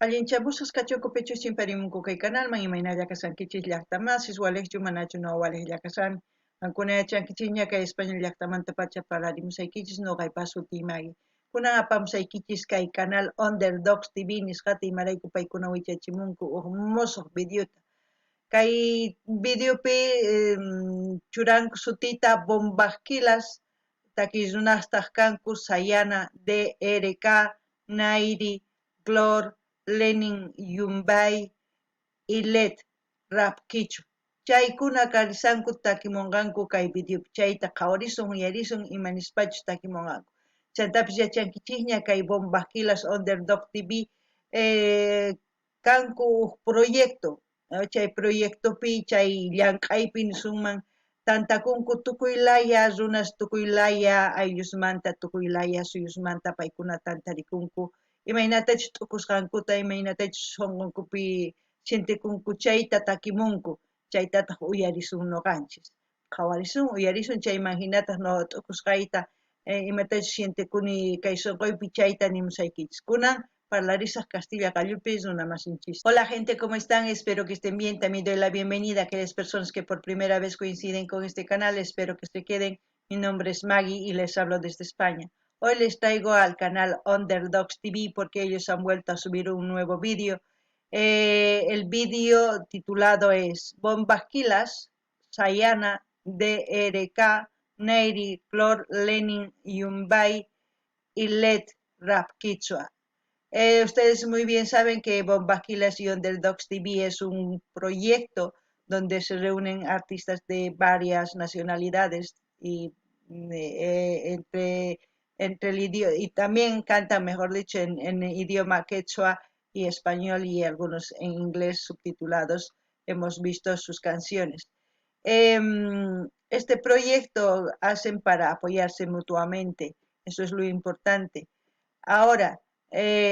Allinchamusqas kachunku pichus chimparimunku kay kanalman, imaynalla kashankichis llaqta masis, walejchu manachu no walejlla kashani. Qankuna yachankichikña kay España llaqtamantapacha parlarimusaykichis noqaypa sutiy Maggie. Kunan apamusaykichis kay canal Underdogs TV nisqata imarayku paykuna wichachimunku uj mosoq videota. Kay videopi churanku sutita Bombajkilas, takiy runastaq kanku Sayana, DRK, Nairi, Glor, Lenin Yumbay y Led Rap Quichua. Chaykuna karisanku takimunqanku kay videopi chayta qhawarisun uyarisun ima nispachus takimunqanku. Chantapis yachankichikña kay Bombajkilas Underdog TV kanku uj proyecto, chay proyectopi chay llank'aypi nisunman tantakunku tukuy laya runas, tukuy laya ayllusmanta, tukuy laya suyusmanta paykuna tantarikunku imaynatachus t'ukusqankuta, imaynatachus sunqunkupi sientekunku chayta takimunku, chaytataq uyarisun noqanchis. Qhawarisun, uyarisun chayman hinataq noqa t'ukusqayta imatachus sientekuni kay sunquypi chayta nimusaykichis. Kunan parlarisaq Castilla qallupi runamasinchis. Hola gente, ¿cómo están? Espero que estén bien. También doy la bienvenida a aquellas personas que por primera vez coinciden con este canal. Espero que se queden. Mi nombre es Maggie y les hablo desde España. Hoy les traigo al canal Underdogs TV porque ellos han vuelto a subir un nuevo vídeo. El vídeo titulado es Bombajkilas, Sayana, DRK, Neiri, Clor, Lenin, Yumbay y Led Rap Quichua. Ustedes muy bien saben que Bombajkilas y Underdogs TV es un proyecto donde se reúnen artistas de varias nacionalidades y entre el idioma, y también cantan, mejor dicho, en idioma quechua y español y algunos en inglés subtitulados. Hemos visto sus canciones. Este proyecto hacen para apoyarse mutuamente, eso es lo importante. Ahora,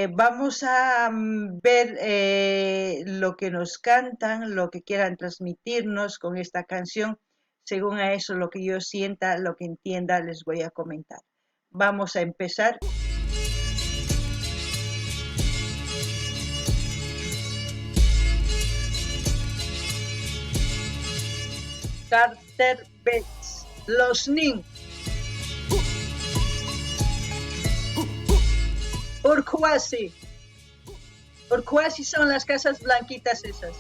vamos a ver lo que nos cantan, lo que quieran transmitirnos con esta canción. Según a eso, lo que yo sienta, lo que entienda, les voy a comentar. Vamos a empezar. Carter Betts, Los Nin. Urcuasi. Urcuasi son las casas blanquitas esas.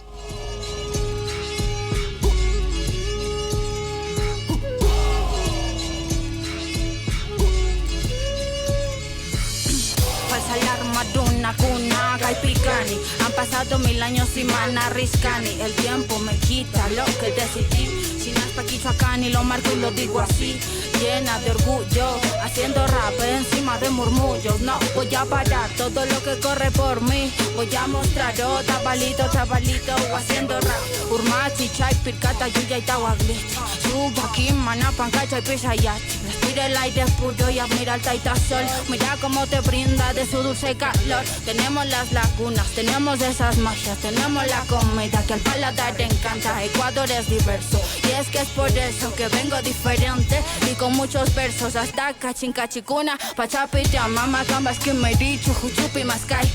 Falsa alarma duna kuna kaipikani. Han pasado 1000 años y mana riscani. El tiempo me quita lo que decidí. Sin hasta Quichuacani lo marco y lo digo así. Llena de orgullo, haciendo rap encima de murmullos. No voy a parar todo lo que corre por mí. Voy a mostrar otra palito, chavalito, haciendo rap. Urmachi, chay, pircata, yuya y tahuaglich. Suba, kim, mana, pancacha y pisayach. Respira el aire puro y admira el taita sol. Mira cómo te brinda de su dulce calor. Tenemos las lagunas, tenemos esas magias, tenemos la comida que al paladar te encanta. Ecuador es diverso y es que es por eso que vengo diferente y con muchos versos. Hasta cachin cachicuna, pachapita, mama, cambas que me dicho, juchupi, mascay.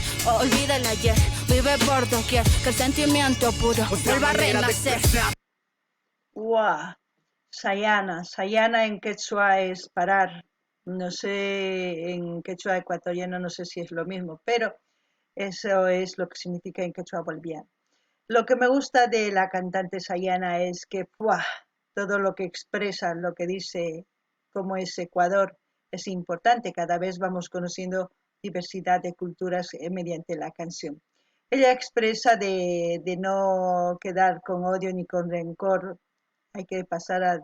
Olvida el ayer, vive por doquier, que el sentimiento puro vuelva a renacer. Guau, Sayana, Sayana en quechua es parar. No sé, en quechua ecuatoriano no sé si es lo mismo, pero eso es lo que significa en quechua boliviano. Lo que me gusta de la cantante Sayana es que ¡buah!, todo lo que expresa, lo que dice, cómo es Ecuador, es importante. Cada vez vamos conociendo diversidad de culturas mediante la canción. Ella expresa de no quedar con odio ni con rencor, hay que pasar a,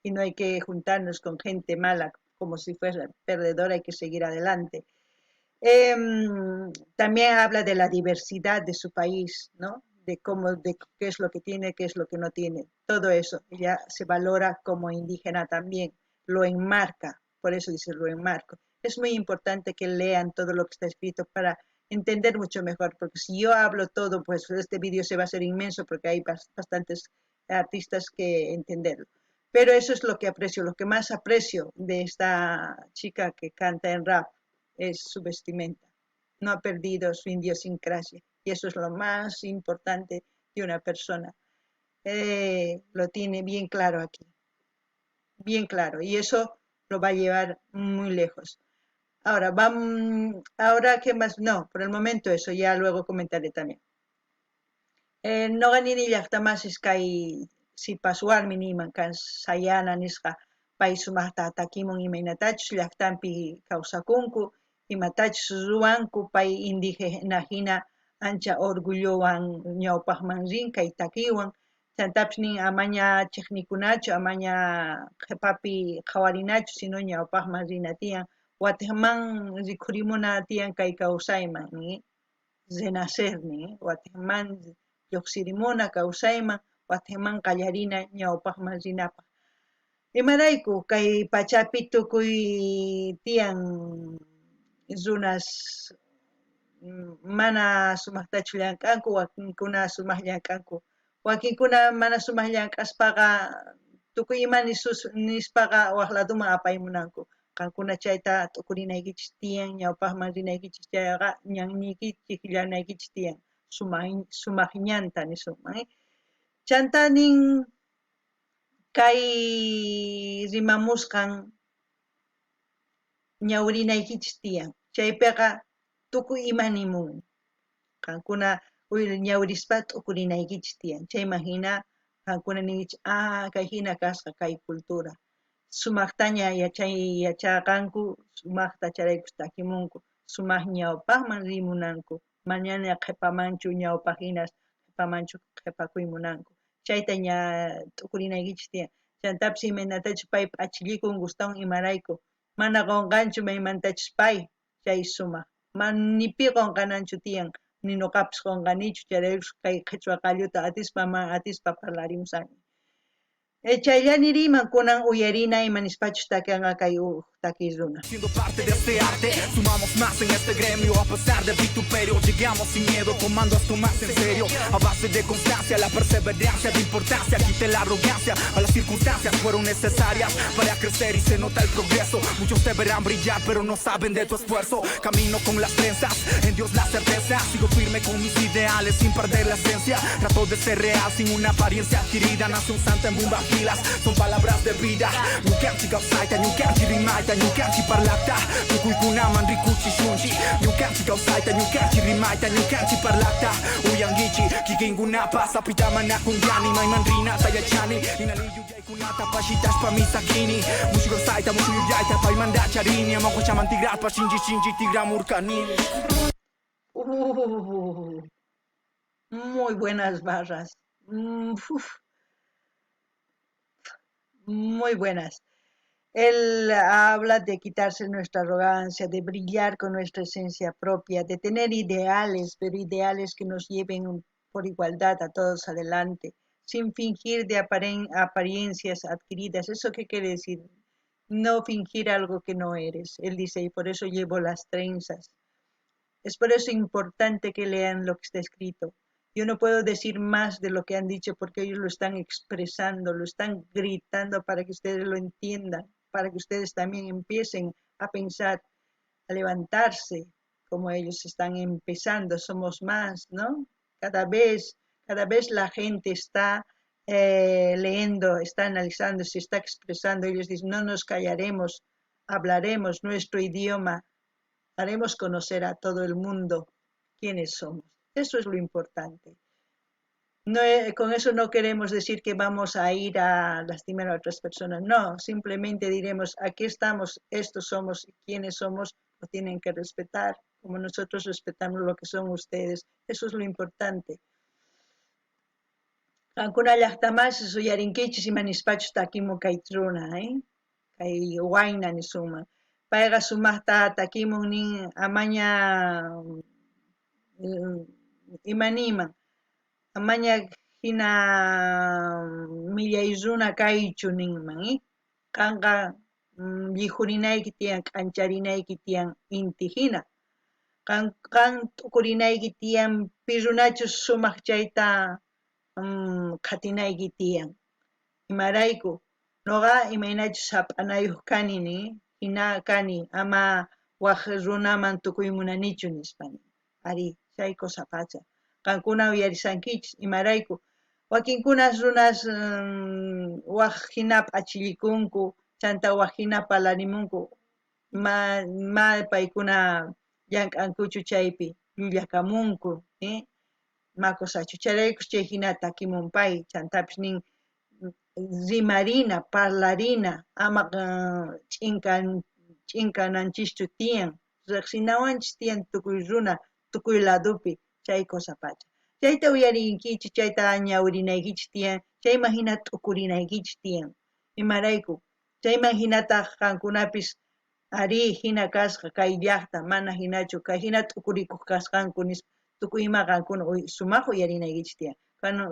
y no hay que juntarnos con gente mala, como si fuera perdedora, hay que seguir adelante. También habla de la diversidad de su país, ¿no? De cómo, de qué es lo que tiene, qué es lo que no tiene. Todo eso, ella se valora como indígena también, lo enmarca, por eso dice lo enmarco. Es muy importante que lean todo lo que está escrito para entender mucho mejor, porque si yo hablo todo, pues este vídeo se va a hacer inmenso porque hay bastantes artistas que entenderlo. Pero eso es lo que aprecio, lo que más aprecio de esta chica que canta en rap es su vestimenta. No ha perdido su idiosincrasia. Y eso es lo más importante de una persona. Lo tiene bien claro aquí, bien claro, y eso lo va a llevar muy lejos. Ahora, vamos, ahora qué más, no, por el momento eso, ya luego comentaré también. Noqa nini llaqtamasis kay sipas warmi niyman kan Sayana nisqa pay sumaqta takimun imaynatachus llaqtanpi kawsakunku, imatachus ruwanku, pay indígena hina ancha orgullowan ñawpaqman rin kay takiwan, chantapis nin amaña chiqnikunachu, amaña qhipapi qhawarinachu, sino ñawpaqman rina tiyan, watiqman rikhurimuna tiyan kay kawsayman, nin, renacer, nin, watiqman lluqsirimuna kawsayman, watiqman qallarina ñawpaqman rinapaq. Imarayku kay pachapi tukuy tiyan runas mana sumaqtachu llank'anku, wakinkuna sumaq llank'anku, wakinkuna mana sumaq llank'aspaqa tukuy ima nispaqa waq laduman apaymunanku. Qankuna chayta t'ukurinaykichis tiyan, ñawpaqman rinaykichis chayqa ñanniykichik llanaykichis tiyan, sumaq ñanta nisunman. Chanta nin kay rimamusqan ñawrinaykichis tiyan, chaypiqa tukuy ima nimun. Qankuna ñawrispa t'ukurinaykichis tiyan, chayman hina qankuna ninkichis, ah, kay hina kasqa kay cultura. Sumaqtaña yachaqanku, sumaqta chayraykus takimunku, sumaq ñawpaqman rimunanku, manaña qhipamanchu ñawpaq hinas qhipamanchu qhipakuy munanku. Chayta ña t'ukurinaykichis tiyan. Chantapis imaynatachus pay p'achillikun gustawan imarayku, mana qunqanchu maymantachus pay, chay sumaq. Ni pi qunqananchu tiyan, ni nuqapis qunqanichu, chayraykus kay qhichwa qalluta atispa mana atispa parlarimusani. Chayllani riman kunan uyarina ima nispachus takanqa kay uj takiy runa. Siendo parte de este arte, sumamos más en este gremio. A pesar del vituperio, llegamos sin miedo, tomando esto más en serio. A base de constancia, la perseverancia de importancia, quite la arrogancia. A las circunstancias fueron necesarias para crecer y se nota el progreso. Muchos te verán brillar, pero no saben de tu esfuerzo. Camino con las trenzas, en Dios la certeza. Sigo firme con mis ideales sin perder la esencia. Trato de ser real sin una apariencia adquirida. Nace un santo en Bumbagilas, son palabras de vida. Ñukanchik kawsayta, ñukanchik rimayta, ñukanchik parlata. Tukuykunaman rikuchishunchik. Ñukanchik kawsayta, ñukanchik rimayta, ñukanchik parlata. Uyankichik, kikinkunapa sapita mana qunqani, mayman rinata yachani. Ninali yuyaykunata pashitashpa misakini. Mushuq kawsayta, mushuq yuyayta paymanta charini. Ama huchaman tigraspa shinchi shinchi tigramurkani. Muy buenas barras. Uf. Muy buenas. Él habla de quitarse nuestra arrogancia, de brillar con nuestra esencia propia, de tener ideales, pero ideales que nos lleven por igualdad a todos adelante, sin fingir de apariencias adquiridas. ¿Eso qué quiere decir? No fingir algo que no eres. Él dice, y por eso llevo las trenzas. Es por eso importante que lean lo que está escrito. Yo no puedo decir más de lo que han dicho porque ellos lo están expresando, lo están gritando para que ustedes lo entiendan, para que ustedes también empiecen a pensar, a levantarse como ellos están empezando. Somos más, ¿no? Cada vez la gente está leyendo, está analizando, se está expresando. Ellos dicen, no nos callaremos, hablaremos nuestro idioma, haremos conocer a todo el mundo quiénes somos. Eso es lo importante. No con eso no queremos decir que vamos a ir a lastimar a otras personas. No, simplemente diremos, aquí estamos, estos somos, quienes somos, lo tienen que respetar, como nosotros respetamos lo que son ustedes. Eso es lo importante. Qankuna llaqtamasis uyarinkichis ima nispachus takimun kay runa? Kay wayna nisunman. Payqa sumaqta takimun nin amaña, ima niman, amaña hina millay runa kaychu ninman? Qanqa, llijurinayki tiyan, k'ancharinayki tiyan inti hina. Qan t'ukurinayki tiyan pi runachus sumaq chayta, qhatinayki tiyan. Imarayku, noqa imaynachus sap'anayuq kani ni, hina kani, ama waq runaman tukuy munanichu nispa nin. Ari, chay cosa pacha. Qankuna uyarishankichis, imarayku? Wakinkunas runas waj jina p'achillikunku, chanta waj jina parlarimunku, ma ma paykuna llank'ankuchu chaypi, llullakamunku, ma cosachu. Chayraykus chay jina takimun pay, chantapis nin rimarina, parlarina, ama ch'inkananchischu tiyan, rejsinawanchis tiyan tukuy runa, tukuy ladopi, chay cosa pacha. Chayta uyarinkichis, chayta ñawirinaykichis tiyan, chayman jina t'ukurinaykichis tiyan. Imarayku? Chayman jinataj qankunapis arí jina kasqa kay llajta, mana jinachu, kay jina t'ukurikuq kasqanku nispa, tukuy ima qankuna sumaj uyarinaykichis tiyan.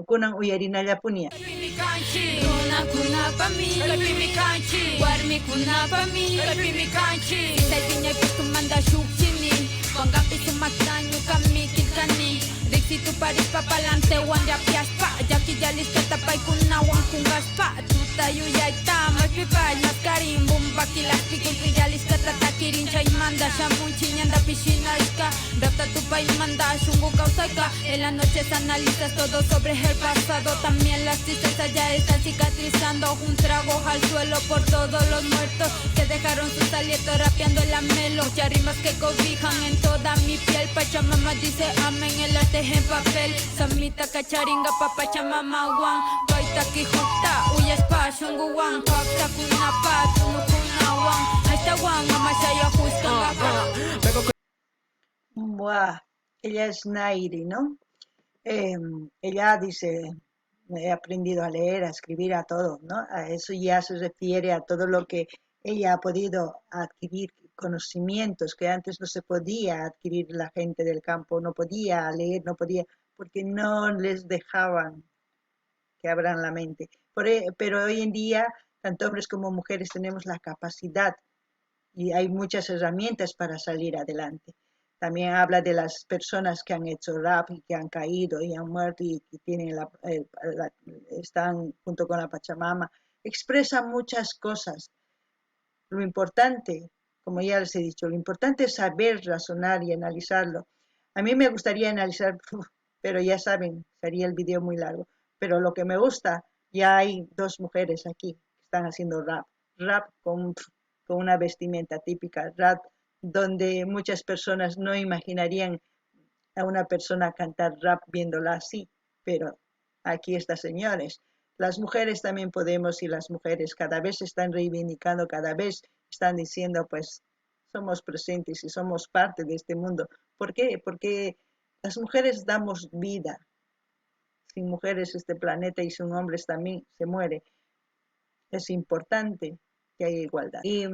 Kunan uyarinallapuni. En las noches analizas todo sobre el pasado. También las tristezas ya están cicatrizando. Un trago al suelo por todos los muertos que dejaron sus alientos rapeando el amelo. Ya rimas que cobijan en toda mi piel. Pachamama dice amén, el arte es en papel. Samita cacharinga, papachamama wan. Paita kijukta, uyaspa, shunguwan. Pakta kunapa, tunukunawan. Ashtawan, amashaya juskangapa. Buah, ella es Nairi, ¿no? Ella dice, he aprendido a leer, a escribir, a todo, ¿no? A eso ya se refiere a todo lo que ella ha podido adquirir, conocimientos que antes no se podía adquirir la gente del campo, no podía leer, no podía, porque no les dejaban que abran la mente. Pero hoy en día, tanto hombres como mujeres tenemos la capacidad y hay muchas herramientas para salir adelante. También habla de las personas que han hecho rap y que han caído y han muerto y que están junto con la Pachamama. Expresa muchas cosas. Lo importante, como ya les he dicho, lo importante es saber razonar y analizarlo. A mí me gustaría analizar, pero ya saben, sería el video muy largo. Pero lo que me gusta, ya hay dos mujeres aquí que están haciendo rap. Rap con una vestimenta típica, rap donde muchas personas no imaginarían a una persona cantar rap viéndola así, pero aquí está, señores. Las mujeres también podemos, y las mujeres cada vez se están reivindicando, cada vez están diciendo, pues, somos presentes y somos parte de este mundo. ¿Por qué? Porque las mujeres damos vida. Sin mujeres este planeta y sin hombres también se muere. Es importante que haya igualdad. Y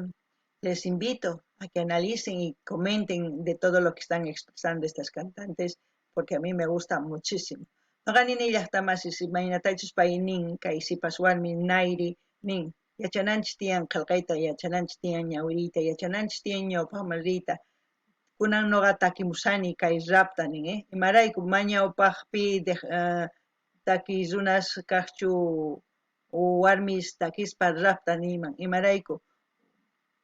les invito a que analicen y comenten de todo lo que están expresando estas cantantes, porque a mí me gusta muchísimo. Noqa nini llaqtamasis imaynatachus pay nin kay sipas warmi Nairi nin yachananchis tiyan qhelqayta, yachananchis tiyan ñawiriyta, yachananchis tiyan ñawpaqman riyta. Kunan noqa takimusani kay rapta nin, imarayku ma ñawpaqpi takiy runas kaqchu warmis takispa rapta niyman, imarayku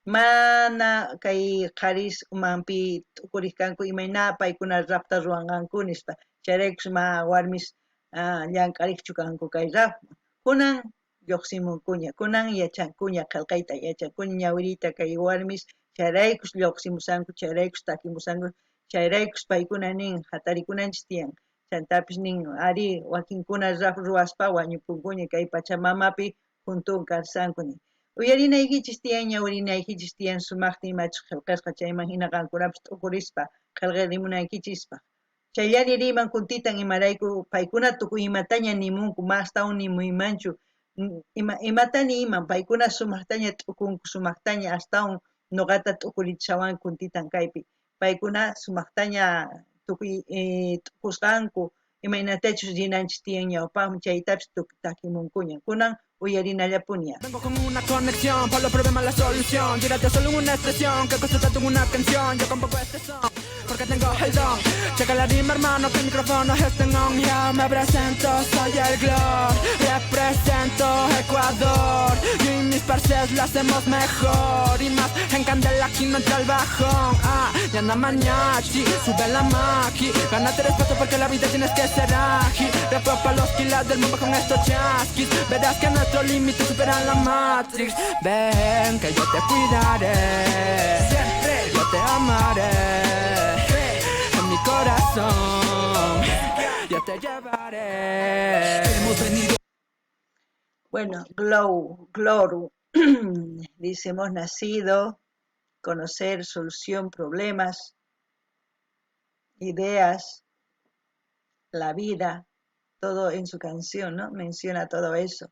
mana kay qharis umanpi t'ukuriq kanku imayna paykuna rapta ruwanqanku nispa, chayraykus ma warmis llank'ariqchu kanku kay rap. Kunan lluqsimunkuña, kunan yachankuña qhelqayta, yachankuña ñawiriyta kay warmis, chayraykus lluqsimusanku, chayraykus takimusanku, chayraykus paykuna nin hatarikunanchis tiyan. Chantapis nin ari wakinkuna rap ruwaspa wañupunkuña kay Pachamamapi juntun karsanku nin. Uyarinaykichis tiyan, ñawirinaykichis tiyan sumaqta imachus qhelqasqa chayman hina qankunapis t'ukurispa qhelqarimunaykichispaq. Chayllani riman kuntitan imarayku paykuna tukuy imataña nimunku, ma astawan nimuymanchu, imata niman, paykuna sumaqtaña t'ukunku, sumaqtaña astawan noqata t'ukurichishawan kuntitan kaypi. Paykuna sumaqtaña tukuy t'ukusqanku, imaynatachus rinanchis tiyan ñawpaqman, chaytapis takimunkuña. Kunan uyarinallapuni. Vengo con una conexión, pa' los problemas la solución. Tírate solo en una expresión, que cosa tanto en una canción. Yo compongo este son. Porque tengo el don. Checa la rima, hermano, que el micrófono es on. Ya me presento, soy el Glor. Represento Ecuador. Yo y mis parces lo hacemos mejor. Y más en candela aquí no entra el bajón. Ah, ya anda mañachi, sube la maqui. Gánate respeto porque la vida tienes que ser ágil. Rapeo pa' los kilas del mundo con estos chasquis. Verás que nuestro límite superan la Matrix. Ven que yo te cuidaré. Siempre yo te amaré. En mi corazón yo te llevaré. Hemos venido. Bueno, Glow, Gloru, dice, hemos nacido, conocer, solución, problemas, ideas, la vida, todo en su canción, ¿no? Menciona todo eso.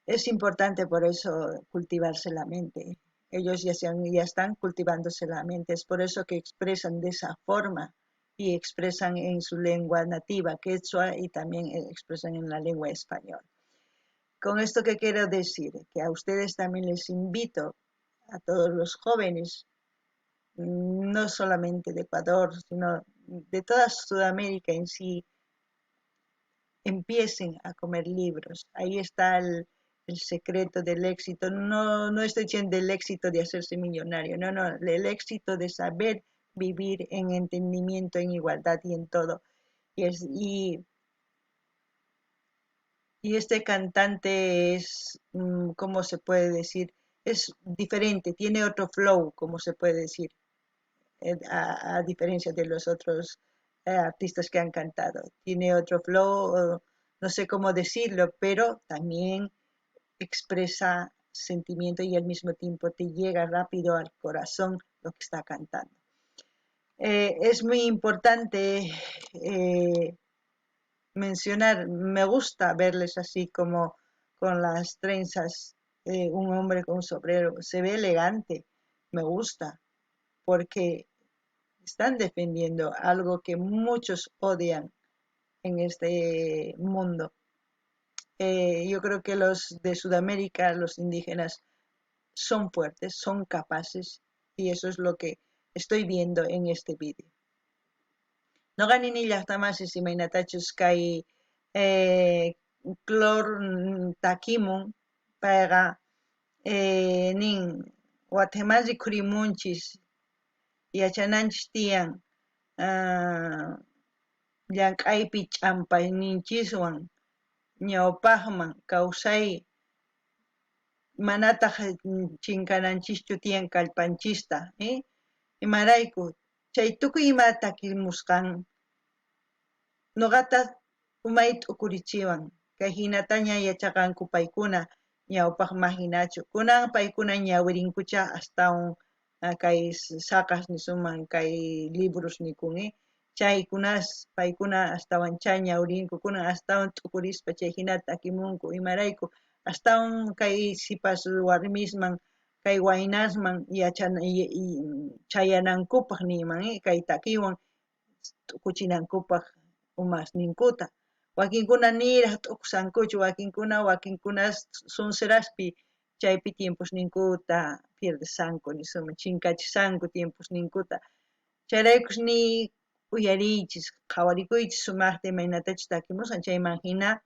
Es importante por eso cultivarse la mente. Ellos ya están cultivándose la mente, es por eso que expresan de esa forma y expresan en su lengua nativa, quechua, y también expresan en la lengua española. Con esto, ¿qué quiero decir? Que a ustedes también les invito, a todos los jóvenes, no solamente de Ecuador, sino de toda Sudamérica en sí, empiecen a comer libros. Ahí está el secreto del éxito. No, no estoy diciendo del éxito de hacerse millonario, no, no, el éxito de saber vivir en entendimiento, en igualdad y en todo. Y este cantante es, ¿cómo se puede decir? Es diferente, tiene otro flow, como se puede decir, a diferencia de los otros artistas que han cantado. Tiene otro flow, no sé cómo decirlo, pero también expresa sentimiento y al mismo tiempo te llega rápido al corazón lo que está cantando. Es muy importante mencionar, me gusta verles así como con las trenzas, un hombre con un sombrero, se ve elegante, me gusta, porque están defendiendo algo que muchos odian en este mundo. Yo creo que los de Sudamérica, los indígenas, son fuertes, son capaces, y eso es lo que estoy viendo en este vídeo. Noqa nini llaqtamasis imaynatachus kay Clor takimun, payqa nin watejman rikhurimunchis, yachananchis tiyan llank'aypi ch'ampayninchiswan ñawpaqman kawsay, manataq chinkananchischu tiyan kallpanchista, Imarayku chay tukuy ima takimusqan noqata umay t'ukurichiwan, kay hinataña yachaqanku paykuna ñawpaqman hinachu, kunan paykuna ñawirinkucha astawan kay saqas nisunman, kay libros nikun, chaykunas paykuna astawan cha ñawirinku, kunan astawan t'ukurispa chay hinata takimunku, imarayku astawan kay sipas warmisman, kay waynasman chayanankupaq niyman, kay takiwan t'ukuchinankupaq umasninkuta. Wakinkuna niraq t'ukusankuchu, wakinkuna sonseraspi chaypi tiemposninkuta pierdesanku, nisunman chinkachisanku tiemposninkuta. Chayraykus ni uyariychis, qhawarikuychis sumaqta imaynatachus takimusqan, chayman hina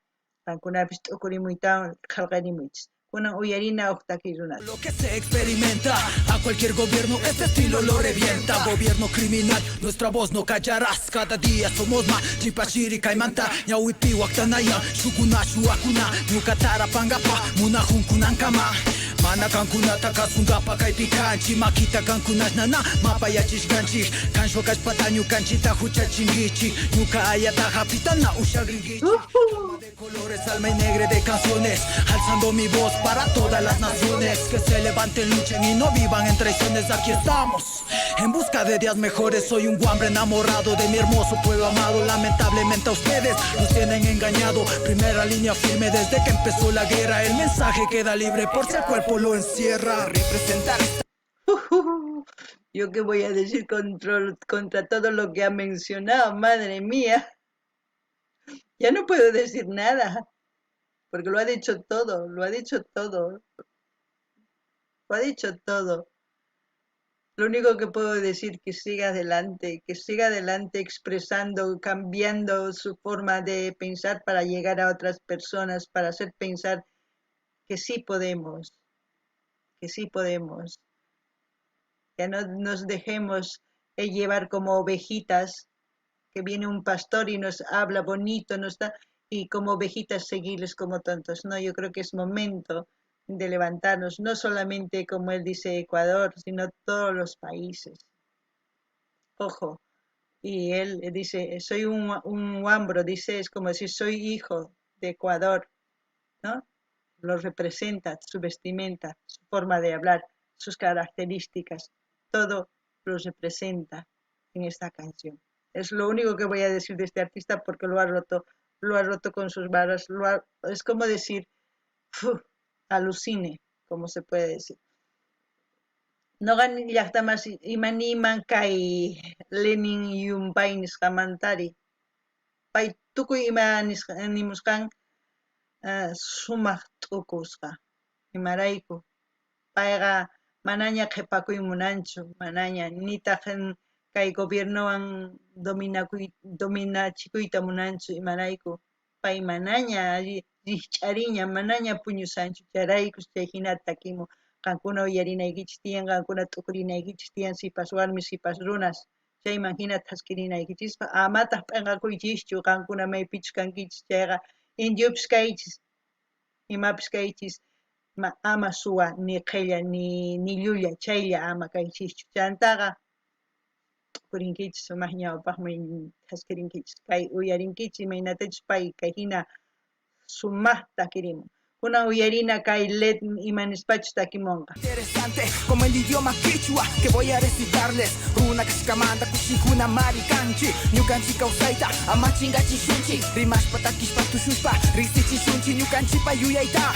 qankunapis t'ukurimuytawan qhalqarimuychis. Kunan uyarina uj takiy runata. Lo que se experimenta, a cualquier gobierno este estilo lo revienta. Gobierno criminal, nuestra voz no callarás. Cada día somos más, Chipachiri, Caimanta, Ñahuipi, Huactanaya, Shucuna, Shuacuna, Ñucatara, Pangapa, Munajunkunankama. Mana kankunata kasunkapa kaypi kanchik, makita kankunashnana mapayachishkanchik. Kanshwa kashpata ñukanchita huchachinkichik, ñuka ayata hapitana ushagrinkichik. De colores, alma y negre de canciones, alzando mi voz para todas las naciones. Que se levanten, luchen y no vivan en traiciones. Aquí estamos, en busca de días mejores. Soy un guambre enamorado de mi hermoso pueblo amado. Lamentablemente a ustedes los tienen engañado. Primera línea firme desde que empezó la guerra. El mensaje queda libre por si el cuerpo lo encierra. Representar esta Yo qué voy a decir contra todo lo que ha mencionado, madre mía. Ya no puedo decir nada, porque lo ha dicho todo, lo ha dicho todo. Lo ha dicho todo. Lo único que puedo decir que siga adelante, que siga adelante expresando, cambiando su forma de pensar para llegar a otras personas, para hacer pensar que sí podemos, que sí podemos. Ya no nos dejemos llevar como ovejitas, que viene un pastor y nos habla bonito, nos da, y como ovejitas seguirles como tontos. No, yo creo que es momento de levantarnos, no solamente como él dice Ecuador, sino todos los países. Ojo, y él dice, soy un wambro, dice, es como decir, soy hijo de Ecuador, ¿no? Lo representa, su vestimenta, su forma de hablar, sus características, todo lo representa en esta canción. Es lo único que voy a decir de este artista porque lo ha roto con sus barras, es como decir, alucine, como se puede decir. Noqa llaqtamas imaniman kay Lenin Yumpay nisqamantari. Pay tukuy ima nimusqan sumaq t'ukusqa. Imarayku payqa manaña qhipakuy munanchu, manaña nitaq kay gobiernowan dominachikuyta munanchu, imarayku pay manaña rikch'ariña, manaña puñusanchu, chayrayku chay hinata takimun. Qankuna uyarinaykichis tiyan, qankuna t'ukurinaykichis tiyan, sipas warmis, sipas runas, chayman hina thaskirinaykichispaq, amataq p'enqakuychischu, qankuna maypichus kankichis chayqa indiopis kaychis, imapis kaychis, ama suwa, ni qhella, ni llulla, chaylla ama kaychischu. Chantaqa t'ukurinkichis, sumaq ñawpaqman thaskirinkichis, kay uyarinkichis imaynatachus pay kay hina sumaqta takirimun. Kunan uyarina kay Led ima nispachus takimunqa. Interesante como el idioma quichua que voy a recitarles. Runa kashkamanta kushikuna mari kanchi, ñukanchi kawsayta ama chingachishunchi, rimashpa takishpa tushushpa riksichishunchi, ñukanchipa yuyayta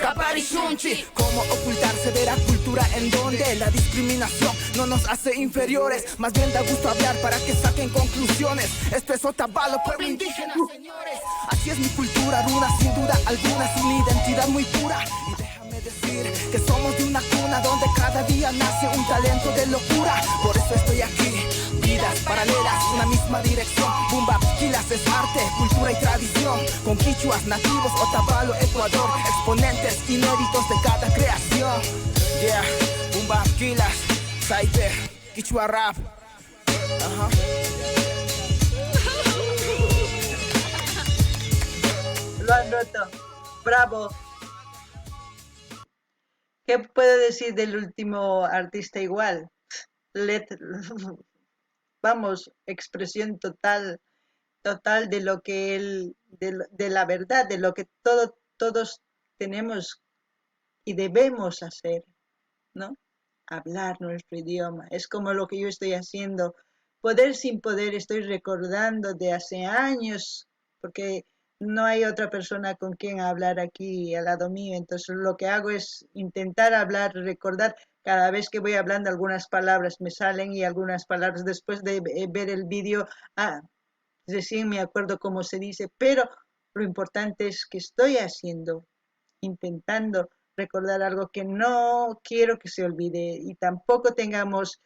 kaparishunchi. Cómo ocultar severa cultura en donde la discriminación no nos hace inferiores, más bien da gusto hablar para que saquen conclusiones. Esto es Otavalo, pueblo indígena, señores. Así es mi cultura, runa sin duda alguna, es una identidad muy pura. Y déjame decir que somos de una cuna donde cada día nace un talento de locura. Por eso estoy aquí, vidas paralelas, una misma dirección. Boom bap, Quilas es arte, cultura y tradición. Con quichuas nativos, Otavalo, Ecuador, exponentes inéditos de cada creación. Yeah, boom bap, Quilas, Cypher, Quichua Rap. Ajá. Lo han roto. Bravo. ¿Qué puedo decir del último artista igual? Let, vamos, expresión total, total de lo que él, de la verdad, de lo que todos tenemos y debemos hacer, ¿no? Hablar nuestro idioma. Es como lo que yo estoy haciendo. Poder sin poder, estoy recordando de hace años, porque no hay otra persona con quien hablar aquí al lado mío. Entonces lo que hago es intentar hablar, recordar. Cada vez que voy hablando algunas palabras me salen y algunas palabras después de ver el vídeo, recién me acuerdo cómo se dice, pero lo importante es que estoy haciendo, intentando recordar algo que no quiero que se olvide y tampoco tengamos,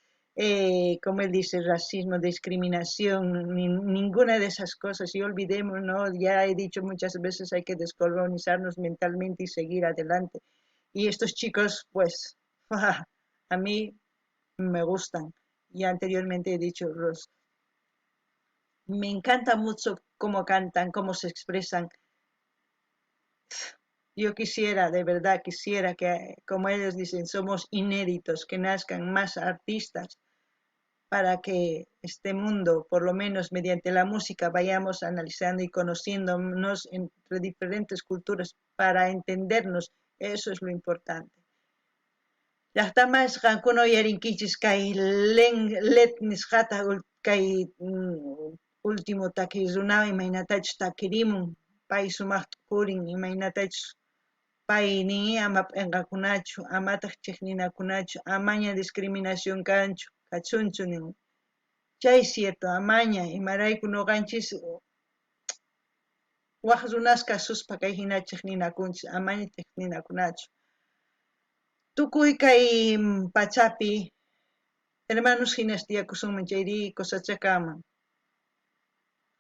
como él dice, racismo, discriminación, ninguna de esas cosas. Y olvidemos, ¿no? Ya he dicho muchas veces, hay que descolonizarnos mentalmente y seguir adelante. Y estos chicos, a mí me gustan. Ya anteriormente he dicho, me encanta mucho cómo cantan, cómo se expresan. Yo quisiera, de verdad, quisiera que, como ellos dicen, somos inéditos, que nazcan más artistas para que este mundo, por lo menos mediante la música, vayamos analizando y conociéndonos entre diferentes culturas para entendernos. Eso es lo importante. Llaqtamas qankuna uyarinkichis kay led nisqata kay, último taki runa imaynatachus takirimun, pay sumaq t'ukurin, imaynatachus pay nin ama p'enqakunachu, amataq chiqninakunachu, amaña discriminación kanchu, kachunchu nin. Chay cierto, amaña, imarayku noqanchis waj runas kasuspa kay hina chiqninakunchis, amaña chiqninakunachu. Tukuy kay pachapi Hermanos jinas tiyakusunman chayrí cosacha kanman.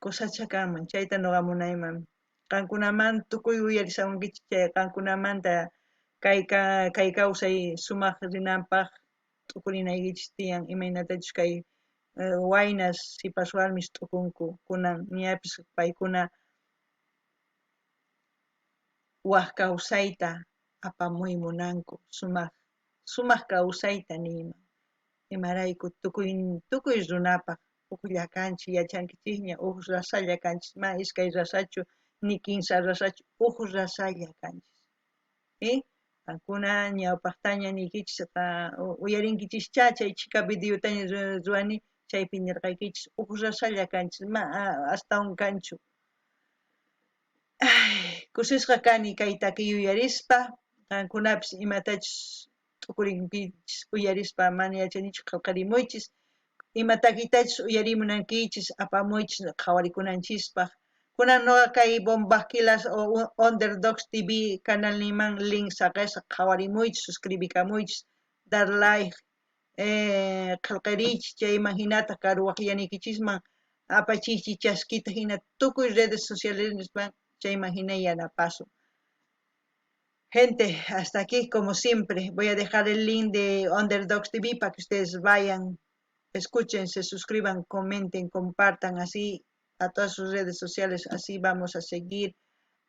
Cosacha kanman, chayta noqa munayman. Qankunaman tukuy uyarishawankichis chay qankunamanta kay kay kawsay sumaq rinanpaq t'ukurinaykichis tiyan imaynatachus kay waynas sipas warmis t'ukunku kunan ñapis paykuna waj kawsayta apamuy munanku sumaq sumaq kawsayta niyman imarayku tukuy tukuy runapaq ujlla kanchis yachankichisña uj rasalla kanchis mana iskay rasachu ni kinsa rasachu uj rasalla kanchis. Qankuna ñawpaqtaña niykichis uyarinkichischá chay chhika videotaña ruwani chaypi nirqaykichis uj rasalla kanchis ma astawan kanchu. Ay, kusisqa kani kay takiy yuyarispa qankunapis imatachus t'ukurinkichis uyarispa mana yachanichu qhelqarimuychis ima takiytachus uyarimunankichis apamuychis qhawarikunanchispaq. Kunan noqa kay Bombasquilas o Underdogs TV canalninman link saqesaq qhawarimuychis suscribikamuychis dar like qhelqariychis chayman hinataq karu waqyanaykichisman apachiychis chaskita hina tukuy redes socialesman chayman hina yanapasun. Gente, hasta aquí como siempre voy a dejar el link de Underdogs TV para que ustedes vayan, escuchen, se suscriban, comenten, compartan así a todas sus redes sociales, así vamos a seguir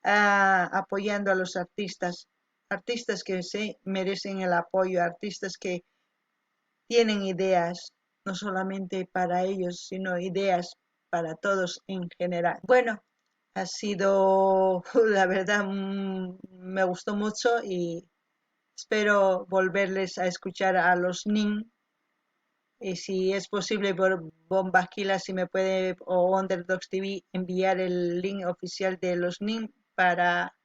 apoyando a los artistas, artistas que se merecen el apoyo, artistas que tienen ideas, no solamente para ellos, sino ideas para todos en general. Bueno, ha sido, la verdad, me gustó mucho y espero volverles a escuchar a los NIN. Y si es posible por Bombasquila, si me puede, o Underdogs TV, enviar el link oficial de los NIN para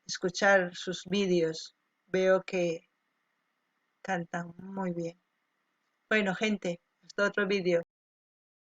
escuchar sus vídeos. Veo que cantan muy bien. Bueno, gente, hasta otro vídeo.